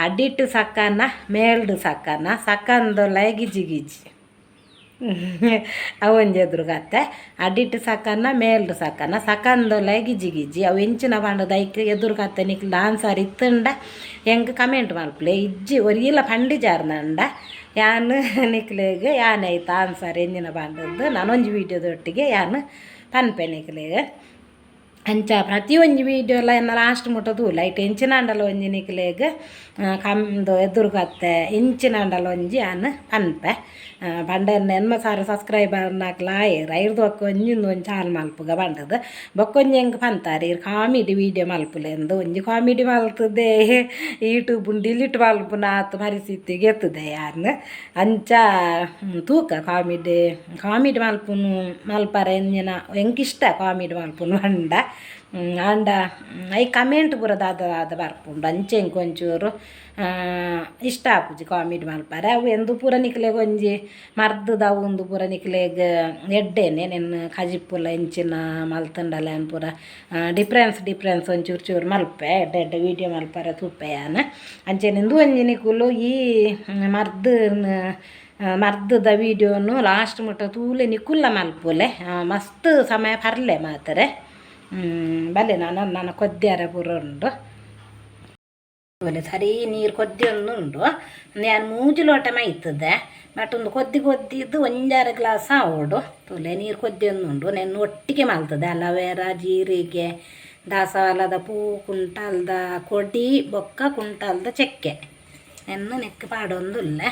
ಅಡಿಟ್ ಸಕ್ಕನ ಮೇಲ್ಡ್ ಸಕ್ಕನ ಸಕ್ಕಂದುಲ್ಲೆ ಗಿಜಿ ಗಿಜಿ. ಅವು ಒಂಜಿ ಎದುರುಗತ್ತೆ ಅಡಿಟ್ ಸಕನ ಮೇಲ್ಡ್ ಸಕನ ಸಕಂದೊಲ ಗಿಜಿ ಗಿಜಿ ಅವು ಎಂಚಿನ ಪಂಡದ ಐಕ್ ಎದುರುಗತ್ತೆ ನಿಕ್ಲ್ ಆನ್ಸರ್ ಇತ್ತುಂಡ ಎಂಕ್ ಕಮೆಂಟ್ ಮಲ್ಪುಲೆ ಇಜ್ಜಿ ಒರಿಯಲ ಪಂಡಿಜಾರ್ನಂಡ ಯಾನ್ ನಿಕ್ಲೆಗ್ ಯಾನ್ ಐತ ಆನ್ಸರ್ ಎಂಜಿನ ಪಂಡದ್ದು ನಾನೊಂಜಿ ವೀಡಿಯೋದೊಟ್ಟಿಗೆ ಯಾನ್ ಪನ್ಪೆ ನಿಕ್ಲೆಗ್. ಅಂಚ ಪ್ರತಿಯೊಂಜಿ ವೀಡಿಯೋಲ ಎನ್ನ ಲಾಸ್ಟ್ ಮುಟ್ಟ ತೂಲೆ ಐಟ್ ಎಂಚಿನಾಂಡಲ ಒಂಜಿ ನಿಕ್ಲೆಗ್ ಕಮ್ದು ಎದುರುಗತ್ತೆ ಎಂಚಿನಾಂಡಲ ಒಂಜಿ ಯಾನ್ ಪನ್ಪೆ. ಪಂಡ ಎನ್ನ 80,000 ಸಬ್ಸ್ಕ್ರೈಬರ್ನಕ್ಲ ಆಯೆರ್ ಐರ್ದ್ ಬೊಕ್ಕ ಒಂಜಿ ಒಂಜಿ ಚಾಲ್ ಮಲ್ಪುಗ ಪಂಡದು ಬೊಕ್ಕೊಂಜಿ ಎಂಕ್ ಪಂತಾರೆ ಇರ್ ಕಾಮಿಡಿ ವೀಡಿಯೋ ಮಲ್ಪುಲೆಂದು ಒಂಜಿ ಕಾಮಿಡಿ ಮಲ್ತದೆ ಯೂಟ್ಯೂಬ್ ಡಿಲೀಟ್ ಮಲ್ಪುನ ಆತ್ ಪರಿಸ್ಥಿತಿಗೆ ಎತ್ತದೆ ಯಾನ್. ಅಂಚ ತೂಕ ಕಾಮಿಡಿ ಕಾಮಿಡಿ ಮಲ್ಪುನು ಮಲ್ಪರೆ ಎಂಜಿನ ಎಂಕ್ ಇಷ್ಟ ಕಾಮಿಡಿ ಮಲ್ಪುನು ಪಂಡ ಆಂಡ ಐಕ್ ಕಮೆಂಟ್ ಪೂರ ದಾದ ದಾದ ಬರ್ಪುಂಡು ಅಂಚ ಎಂಕ್ ಒಂಚೂರು ಇಷ್ಟ ಆಪುಜಿ ಕಾಮಿಡಿ ಮಲ್ಪರೆ. ಅವು ಎಂದು ಪೂರ ನಿಕ್ಲೆಗ್ ಒಂಜಿ ಮರ್ದದ ಅವು ಉಂದು ಪೂರ ನಿಕ್ಲೆಗ್ ಎಡ್ಡೆನೆ ನೆನ್ನ್ ಕಜಿಪುಲ ಎಂಚಿನ ಮಲ್ತುಂಡಲ ಯಾನ್ ಪೂರ ಡಿಫ್ರೆನ್ಸ್ ಡಿಫ್ರೆನ್ಸ್ ಒಂಚೂರು ಚೂರು ಮಲ್ಪೆ ಎಡ್ಡೆ ಎಡ್ಡೆ ವೀಡಿಯೋ ಮಲ್ಪರೆ ತೂಪೆ ಯಾನ್. ಅಂಚನೆ ಉಂದು ಒಂಜಿ ನಿಕುಲು ಈ ಮರ್ದ್ ಮರ್ದದ ವೀಡಿಯೋನು ಲಾಸ್ಟ್ ಮುಟ್ಟ ತೂಲೆ ನಿಕುಲ್ಲ ಮಲ್ಪುಲೆ ಮಸ್ತ್ ಸಮಯ ಪರ್ಲೆ ಮಾತರೆ. ಬಲೆ ನಾನು ನನ್ನ ಕೊದ್ಯಾರ ಪೂರ ಉಂಡು ತೂಲೆ ಸರಿ ನೀರು ಕೊದ್ದಿ ಉಂಡು ಯಾನ್ ಮೂಜಿ ಲೋಟ ಮೈತದೆ ಬಟ್ ಉಂದು ಕೊದ್ದಿ ಕೊದ್ದಿದ್ದು ಒಂಜಾರು ಗ್ಲಾಸ್ ಆವೊಡು. ತೂಲೆ ನೀರು ಕೊದ್ದಿ ಉಂಡು ನೆನ್ ಒಟ್ಟಿಗೆ ಮಲ್ತದೆ ಅಲವೇರ ಜೀರಿಗೆ ದಾಸವಾಳದ ಪೂ ಕುಂಟಾಲ್ದ ಕೊಡಿ ಬೊಕ್ಕ ಕುಂಟಾಲ್ದ ಚಕ್ಕೆ ನೆನ್ನು ನೆಕ್ ಪಾಡೊಂದುಲ್ಲೆ.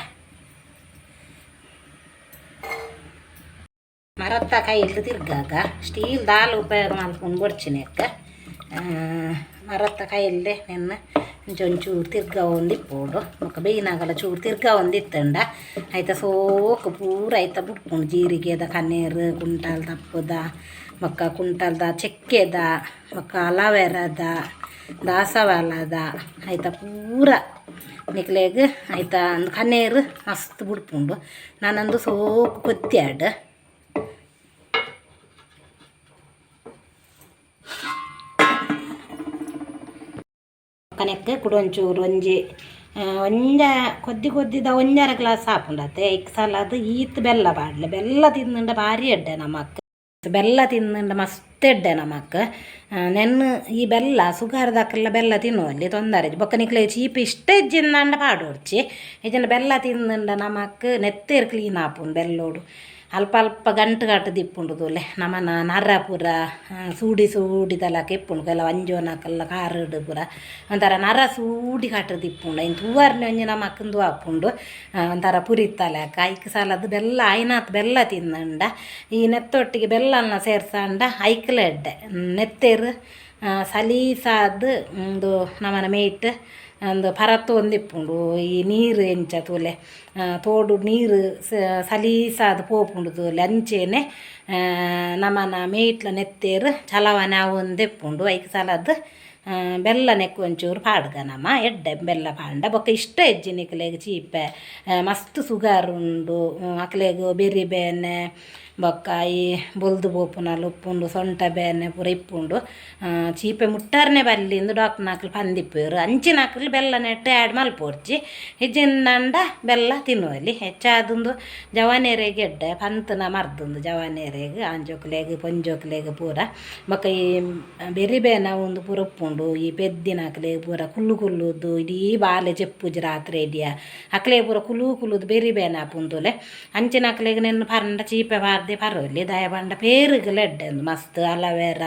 ಮರತ್ತ ಕೈಲಿ ತಿರ್ಗಾಗ ಸ್ಟೀಲ್ ದಾಲ್ ಉಪಯೋಗ ಮಲ್ಪುನು ಬೊಡ್ಚಿ ನೆಕ್ ಮರತ್ತ ಕೈಲೇ ನೆನ್ನ ಇಂಚ ಒಂಚೂರು ತಿರ್ಗಾವೊಂದಿಪ್ಪೊಡು ಬೊಕ್ಕ ಬೇಯ್ನಾಗಲ ಚೂರು ತಿರ್ಗಾವೊಂದಿತ್ತುಂಡ ಐತ ಸೋಕು ಪೂರ ಐತ ಬುಡ್ಪುಂಡು ಜೀರಿಗೆದ ಕನೇರು ಕುಂಟಾಲ್ ತಪ್ಪುದ ಬೊಕ್ಕ ಕುಂಟಾಲ್ದ ಚಕ್ಕೆದ ಬೊಕ್ಕ ಅಲವೆರದ ದಾಸವಾಳದ ಐತ ಪೂರ ನಿಕ್ಲೆಗ್ ಐತ ಕನೇರು ಮಸ್ತ್ ಬುಡ್ಪುಂಡು ನಾನೊಂದು ಸೋಕು ಕೊದ್ಯಾಡ್. ಕನೆಕ್ ಕುಡೊಂಚೂರು ಒಂಜಿ ಒಂಜ ಕೊದ್ದಿ ಕೊದ್ದಿದ ಒಂಜರ ಗ್ಲಾಸ್ ಆಪುಂಡತೆ ಐಕ್ ಸಲಾದ್ ಈತ್ ಬೆಲ್ಲ ಪಾಡ್ಲೆ ಬೆಲ್ಲ ತಿಂದುಂಡ ಬಾರಿ ಎಡ್ಡೆ ನಮಕ್ ಬೆಲ್ಲ ತಿಂದುಂಡ ಮಸ್ತ್ ಎಡ್ಡೆ ನಮಕ್. ನೆನ್ನ್ ಈ ಬೆಲ್ಲ ಸುಗಾರ್ದಕ್ಲ ಬೆಲ್ಲ ತಿನ್ನುವಲ್ಲಿ ತೊಂದರೆ ಬೊಕ್ಕ ನಿಕ್ಲೆ ಚೀಪೆ ಇಷ್ಟ ಇಜ್ಜಿಂದಾಂಡ ಪಾಡೊಡ್ಚಿ ಇಜ್ಜಿಂಡ ಬೆಲ್ಲ ತಿಂದುಂಡ ನಮಕ್ ನೆತ್ತೆರ್ ಕ್ಲೀನ್ ಆಪುಂಡು ಬೆಲ್ಲೋಡು ಅಲ್ಪ ಅಲ್ಪ ಗಂಟು ಗಂಟು ದಿಪ್ಪುಂಡು ತೂಲೆ ನಮನ ನರ ಪೂರ ಸೂಡಿ ಸೂಡಿದಲಕ ಇಪ್ಪುಂಡು ಕೆಲವು ಅಂಜೋನಕಲ್ಲ ಕಾರುಡು ಪೂರ ಒಂಥರ ನರ ಸೂಡಿ ಕಟ್ಟು ದಿಪ್ಪುಂಡು ಐನ್ ತೂವರ್ನೆ ಒಂಜಿ ನಮಕ್ ಉಂದು ಆಪುಂಡು ಒಂಥರ ಪುರಿತಲಕ ಐಕ್ ಸಾಲದ್ ಬೆಲ್ಲ ಆಯ್ನಾತ್ ಬೆಲ್ಲ ತಿಂದುಂಡ ಈ ನೆತ್ತೊಟ್ಟಿಗೆ ಬೆಲ್ಲನ ಸೇರ್ಸಂಡ ಐಕ್ಲ ಎಡ್ಡೆ ನೆತ್ತೆರ್ ಸಲೀಸಾದ್ ಉಂದು ನಮನ ಮೇಟ್ ಉಂದು ಪರತೊಂದಿಪ್ಪುಂಡು ಈ ನೀರು ಎಂಚ ತೂಲೆ ತೋಡು ನೀರು ಸಲೀಸಾದ್ ಪೋಪುಂಡು ತೂಲೆ ಅಂಚೆನೆ ನಮನ ಮೇಟ್ಲ ನೆತ್ತೆರ್ ಚಲವನೆ ಆವೊಂದಿಪ್ಪುಂಡು ಐಕ್ ಸಲಾದ್ ಬೆಲ್ಲ ನೆಕ್ಕ್ ಒಂಚೂರು ಪಾಡ್ಗ ನಮ ಎಡ್ಡೆ ಬೆಲ್ಲ ಪಾಂಡ ಬೊಕ್ಕ ಇಷ್ಟ ಇಜ್ಜಿ ನಿಕ್ಲೆಗ್ ಚೀಪೆ ಮಸ್ತ್ ಸುಗರ್ ಉಂಡು ಅಕ್ಲೆಗ್ ಬೆರಿ ಬೇನೆ ಬೊಕ್ಕ ಈ ಬೊಲ್ದು ಪೋಪುನಲ್ ಉಪ್ಪುಂಡು ಸೊಂಟ ಬೇನೆ ಪೂರ ಇಪ್ಪುಂಡು ಚೀಪೆ ಮುಟ್ಟಾರ್ನೆ ಬಲ್ಲಿಂದು ಡಾಕ್ಟ್ರ್ನಕ್ಲು ಪಂದಿಪ್ಪೆರ್ ಅಂಚಿನಕ್ಲು ಬೆಲ್ಲ ನೆಟ್ಟ್ ಆ್ಯಡ್ ಮಲ್ಪೊಡ್ಚಿ ಇಜ್ಜಿಂದಾಂಡ ಬೆಲ್ಲ ತಿನ್ನುವಲ್ಲಿ ಹೆಚ್ಚಾದುಂದು ಜವಾನೆರೆಗ್ ಎಡ್ಡೆ ಪಂತುನ ಮರ್ದುಂದು ಜವಾನೆರೆಗ್ ಆಂಜೋಕ್ಲೆಗ್ ಪೊಂಜೋಕ್ಲೆಗ್ ಪೂರ ಬೊಕ್ಕ ಈ ಬೆರಿ ಬೇನೆ ಉಂದು ಪೂರ ಉಪ್ಪುಂಡು ಈ ಪೆದ್ದಿನಕ್ಲೆಗ್ ಪೂರ ಕುಲ್ಲು ಕುಲ್ಲುದು ಇಡೀ ಬಾಲೆ ಜೆಪ್ಪುಜಿ ರಾತ್ರೆ ಇಡಿಯ ಅಕ್ಲೆಗ್ ಪೂರ ಕುಲು ಕುಲ್ಲುದು ಬೆರಿ ಬೇನೆ ಆಪುಂಡು ಅಂಚಿನಕ್ಲೆಗ್ ನೆನ್ನ್ ಪರ್ಂಡ ಚೀಪೆ ಪಾರ್ದೆ ಪರೊಲಿ ದಾಯೆ ಪಂಡ ಪೇರುಗುಲ ಎಡ್ಡೆ ಉಂದು ಮಸ್ತ್ ಅಲವೇರ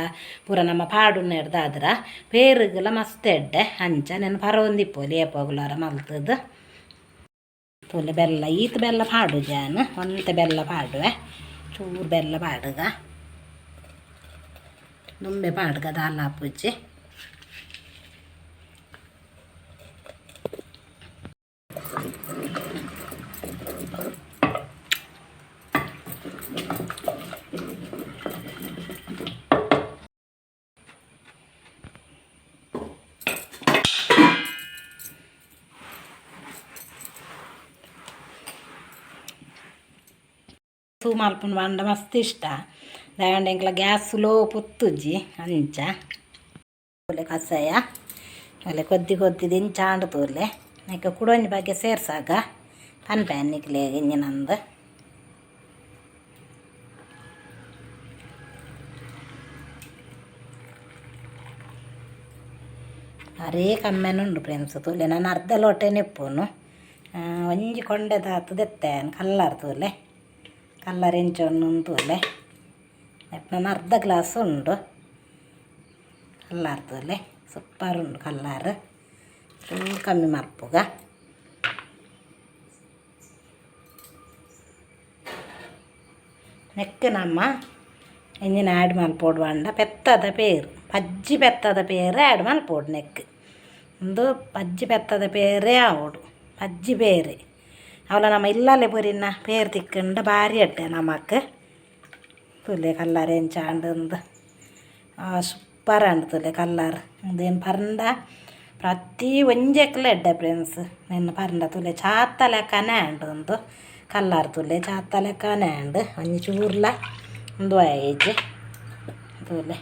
ಪೂರ ನಮ ಪಾಡುನೆಡ್ದಾದ್ರ ಪೇರುಗುಲ ಮಸ್ತ್ ಎಡ್ಡೆ ಅಂಚ ನೆನ್ ಪರೊಂದಿಪ್ಪೊಲಿ ಏಪೊಗುಲಾರ ಮಲ್ತುದು. ತೂಲೆ ಬೆಲ್ಲ ಈತ್ ಬೆಲ್ಲ ಪಾಡುಜಿ ಯಾನ್ ಒಂತೆ ಬೆಲ್ಲ ಪಾಡುವೆ ಚೂರು ಬೆಲ್ಲ ಪಾಡುಗ ದುಂಬೆ ಪಾಡುಗ ದಾಲ ಆಪುಜಿ. ತೂ ಮಲ್ಪುನ ಪಂಡ ಮಸ್ತ್ ಇಷ್ಟ ದಾಯೆಪಂಡ ಎಂಕ್ಲ ಗ್ಯಾಸ್ ಸ್ಲೋ ಪೊತ್ತುಜಿ ಅಂಚ ತೂಲೆ ಕಷಾಯ ತೂಲೆ ಕೊದ್ದಿ ಕೊದ್ದಿದ್ ಇಂಚ ಆಂಡ್ ತೂಲೆ ನೆಕ್ಕ್ ಕುಡೊಂಜಿ ಬಗೆ ಸೇರ್ಸಾಗ ಪನ್ಪೆ ನಿಕ್ಲೆಗ್ ಇಂಚಿನಂದ್. ಅರೇ ಕಮ್ಮೆನ ಉಂಡು ಫ್ರೆಂಡ್ಸ್ ತೂಲೆ ನಾನು ಅರ್ಧ ಲೋಟೆನೆ ಇಪ್ಪುನು ಒಂಜಿ ಕೊಂಡೆ ದಾತು ದೆತ್ತೆ ಕಲ್ಲರ್ ತೂಲೆ ಕಲ್ಲರ್ ಎಂಚೊನ್ನು ತೂಲೆ ನಾನು ಅರ್ಧ ಗ್ಲಾಸ್ ಉಂಡು ಕಲ್ಲಾರ್ ತೂಲೆ ಸೂಪರ್ ಉಂಡು ಕಲ್ಲಾರ್ ಚೂರು ಕಮ್ಮಿ ಮಲ್ಪುಗ ನೆಕ್ ನಮ್ಮ ಎಂಜಿನ ಆ್ಯಡ್ ಮಲ್ಪೊಡು ಪಂಡ ಪೆತ್ತದ ಪೇರು ಪಜ್ಜಿ ಪೆತ್ತದ ಪೇರು ಆ್ಯಡ್ ಮಲ್ಪೊಡು ನೆಕ್ ಉಂದು ಪಜ್ಜಿ ಪೆತ್ತದ ಪೇರೇ ಆವೊಡು ಪಜ್ಜಿ ಪೇರು ಅವಲ ನಮ್ಮ ಇಲ್ಲಲೆ ಪೊರಿನ ಪೇರು ತಿಕ್ಕಂಡ ಭಾರಿ ಎಡ್ಡೆ ನಮಕ್ ತೂಲೆ ಕಲ್ಲರ್ ಎಂಚ ಆಂಡ್ ಉಂದು ಸೂಪರ್ ಆಂಡ್ ತೂಲೆ ಕಲ್ಲರ್ ಉಂದೇನು ಪರ್ಂಡ ಪ್ರತಿ ಒಂಜೆಕ್ಲ ಎಡ್ಡೆ ಫ್ರೆಂಡ್ಸ್ ನೆನ್ನ ಪರ್ಂಡ ತೂಲೆ ಚಾತ ಲೆಕ್ಕನೆ ಆಂಡ್ ಉಂದು ಕಲ್ಲರ್ ತೂಲೆ ಚಾತ ಲೆಕ್ಕನೆ ಆಂಡ್ ಒಂಜಿ ಚೂರ್ಲ ಉಂದು ಆಯಿಜಿ ತೂಲೆ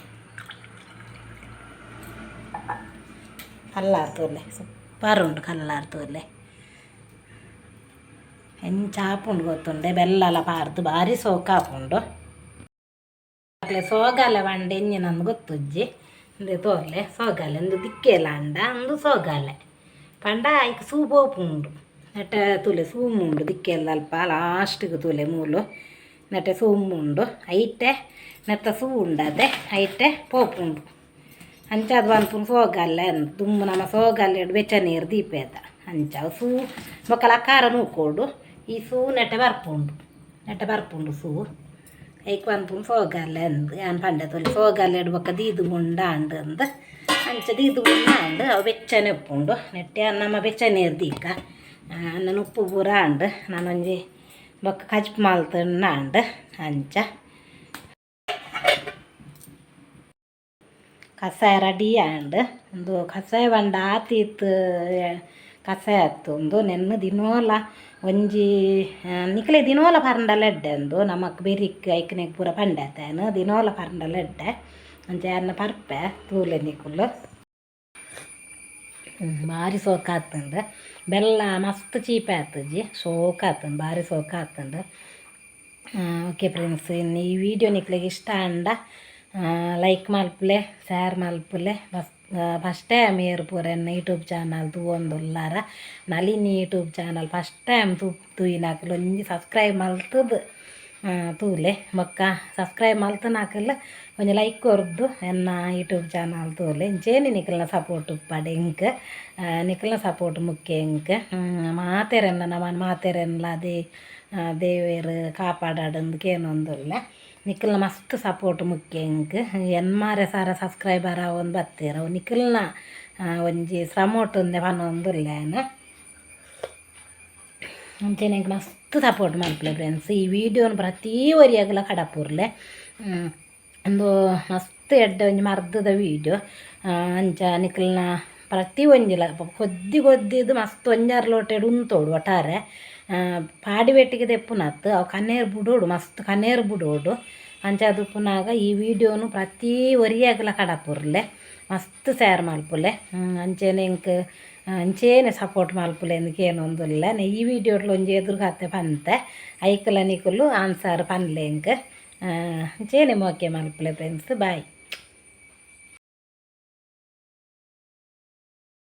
ಕಲ್ಲಾರ್ ತೂಲೆ ಸೂಪರ್ ಉಂಡು ಕಲ್ಲಾರ್ ತೂಲೆ ಎಂಚ ಆಪುಂಡು ಗೊತ್ತುಂಡೆ ಬೆಲ್ಲಲ ಪಾರ್ದು ಭಾರಿ ಸೋಕು ಆಪುಂಡು ಸೋಗಾಲೆ ಪಂಡ ಎಂಜಿನಂದು ಗೊತ್ತುಜ್ಜಿ ಇಂದು ತೋರ್ಲೆ ಸೋಗಾಲೆ ಇಂದು ದಿಕ್ಕೆಲ ಅಂಡ ಅಂದು ಸೋಗಾಲೆ ಪಂಡ ಐಕ್ ಸೂ ಪೋಪುಂಡು ನೆಟೆ ತೂಲೆ ಸೂಮುಂಡು ದಿಕ್ಕೆಲ್ಲ ಅಲ್ಪ ಲಾಸ್ಟಿಗೆ ತೂಲೆ ಮೂಲು ನೆಟೆ ಸೂಮುಂಡು ಐಟೆ ನೆತ್ತ ಸೂ ಉಂಡದೆ ಐಟೆ ಪೋಪುಂಡು ಅಂಚಾದ್ ಪನ್ಪುನು ಸೋಗಾಲೆ ದುಂಬು ನಮ ಸೋಗಾಲೆ ಬೆಚ್ಚ ನೀರು ದೀಪೇದ ಅಂಚ ಸೂ ಬೊಕ್ಕ ಲಕಾರ ನೂಕೋಡು ಈ ಸೂ ನೆಟೆ ಬರ್ಪುಂಡು ನೆಟೆ ಬರ್ಪುಂಡು ಸೂ ಐಕ್ ಪನ್ಪುನು ಸೋಗಾಲೆ ಅಂದ್ ಯಾನ್ ಪಂಡೆ ತೂಲೆ ಸೋಗಾಲೆಡ್ ಬೊಕ್ಕ ದೀದು ಗುಂಡ ಆಂಡ್ ಅಂದ್ ಅಂಚ ದೀದು ಗುಂಡ ಆಂಡ್ ಅವು ಬೆಚ್ಚನೆ ಉಪ್ಪುಂಡು ನೆಟ್ಟೆ ನಮ್ಮ ಬೆಚ್ಚ ನೀರು ದೀಕ ನನ ಉಪ್ಪು ಪೂರ ಆಂಡ್ ನಾನೊಂಜಿ ಬೊಕ್ಕ ಕಜ್ಪು ಮಲ್ತುಂಡ ಆಂಡ್ ಅಂಚ ಕಷಾಯ ರೆಡಿ ಆಂಡ್ ಉಂದು ಕಷಾಯ ಪಂಡ ಆತೀತ್ ಕಷಾಯ ಅತ್ತ್ ಉಂದು ನೆನ್ನೆ ದಿನೋಲ ಒಂಜಿ ನಿಕ್ಲೆ ದಿನೋಲ ಪರ್ಂಡಲ ಎಡ್ಡೆ ಉಂದು ನಮಕ್ ಬೆರಿಕ್ ಐಕ್ನೆಗ್ ಪೂರ ಪಂಡೆ ಆತೇನ್ ದಿನೋಲ ಪರ್ಂಡಲ ಎಡ್ಡೆ ಅಂಚ ಯಾನ್ ಪರ್ಪೆ ತೂಲೆ ನಿಕುಲು ಭಾರಿ ಸೋಕು ಆತುಂಡು ಬೆಲ್ಲ ಮಸ್ತ್ ಚೀಪೆ ಆತುಜಿ ಸೋಕು ಆತುಂಡು ಭಾರಿ ಸೋಕು ಆತುಂಡು. ಓಕೆ ಫ್ರೆಂಡ್ಸ್, ಇನ್ನು ಈ ವಿಡಿಯೋ ನಿಕ್ಲೆಗ್ ಇಷ್ಟ ಆಂಡ ಲೈಕ್ ಮಲ್ಪುಲೆ, ಶೇರ್ ಮಲ್ಪುಲೆ. ಬಸ್ ಫಸ್ಟ್ ಟೈಮ್ ಏರ್ ಪೂರ ಎನ್ನ ಯೂಟ್ಯೂಬ್ ಚಾನಲ್ ತೂವೊಂದುಲ್ಲಾರ Nalini YouTube channel first time ತೂಯಿನಕುಲು ಒಂಜಿ ಸಬ್ಸ್ಕ್ರೈಬ್ ಮಲ್ತುದು ತೂಲೆ. ಬೊಕ್ಕ ಸಬ್ಸ್ಕ್ರೈಬ್ ಮಲ್ತುನಕುಲು ಒಂಜಿ ಲೈಕ್ ಕೊರ್ದು ಎನ್ನ ಯೂಟ್ಯೂಬ್ ಚಾನಲ್ ತೂಲೆ. ಇಂಚೇನೆ ನಿಕಲ್ನ ಸಪೋರ್ಟ್ ಉಪ್ಪಡ್ ಎಂಕ್ ನಿಕಲ್ನ ಸಪೋರ್ಟ್ ಮುಖ್ಯ ಎಂಕ್. ಮಾತೆರೆನ್ಲ ನಮನ್ ಮಾತೆರೆನ್ಲ ದೇವೆರ್ ಕಾಪಾಡಡ್ ಕೇನೊಂದುಲ್ಲೆ. ನಿಕಲ್ನ ಮಸ್ತ್ ಸಪೋರ್ಟ್ ಮುಖ್ಯ ಎಂಕ್. ಎನ್ಮಾರೆ ಸಾರ ಸಬ್ಸ್ಕ್ರೈಬರ್ ಆವೊಂದು ಬತ್ತೆರ್ ಅವು ನಿಕಲ್ನ ಒಂಜಿ ಶ್ರಮೊಟು ಉಂದೆ ಪನೊಂದುಲ್ಲೆ ಯಾನ್. ಅಂಚೆನೆ ಎಂಕ್ ಮಸ್ತ್ ಸಪೋರ್ಟ್ ಮಲ್ಪುಲೆ ಫ್ರೆಂಡ್ಸ್. ಈ ವಿಡಿಯೋನು ಪ್ರತಿ ಒರಿಯಗ್ಲ ಕಡಪುರ್ಲೆ. ಉಂದು ಮಸ್ತ್ ಎಡ್ಡೆ ಒಂಜಿ ಮರ್ದದ ವಿಡಿಯೋ. ಅಂಚ ನಿಕಲ್ನ ಪ್ರತಿ ಒಂಜಿಲ ಕೊದ್ದಿ ಕೊದ್ದಿದ್ ಮಸ್ತ್ ಒಂಜಾರು ಲೋಟೆಡ್ ಉಂತೊಡು ಒಟ್ಟಾರೆ ಪಾಡಿ ಬೆಟ್ಟಿಗೆ ದೆಪ್ಪುನತ್ ಅವು ಕನೇರ್ ಬುಡೋಡು ಮಸ್ತ್ ಕನೇರ್ ಬುಡೋಡು. ಅಂಚಾದ್ ಉಪ್ಪುನಾಗ ಈ ವಿಡಿಯೋನು ಪ್ರತಿ ಒರಿಯಗ್ಲ ಕಡಪುರ್ಲೆ, ಮಸ್ತ್ ಶೇರ್ ಮಲ್ಪುಲೆ. ಅಂಚೆನೆ ಎಂಕ್ ಅಂಚೆನೆ ಸಪೋರ್ಟ್ ಮಲ್ಪುಲೆ ಅಂದ್ ಕೇನೊಂದುಲ್ಲೆ. ಈ ವಿಡಿಯೋಡ್ಲ ಒಂಜಿ ಎದುರುಗಾತೆ ಪಂತೆ ಐಕ್ಲ ನಿಕುಲು ಆನ್ಸರ್ ಪನ್ಲೆ ಎಂಕ್. ಅಂಚೆನೆ ಮೋಕೆ ಮಲ್ಪುಲೆ ಫ್ರೆಂಡ್ಸ್. ಬಾಯ್.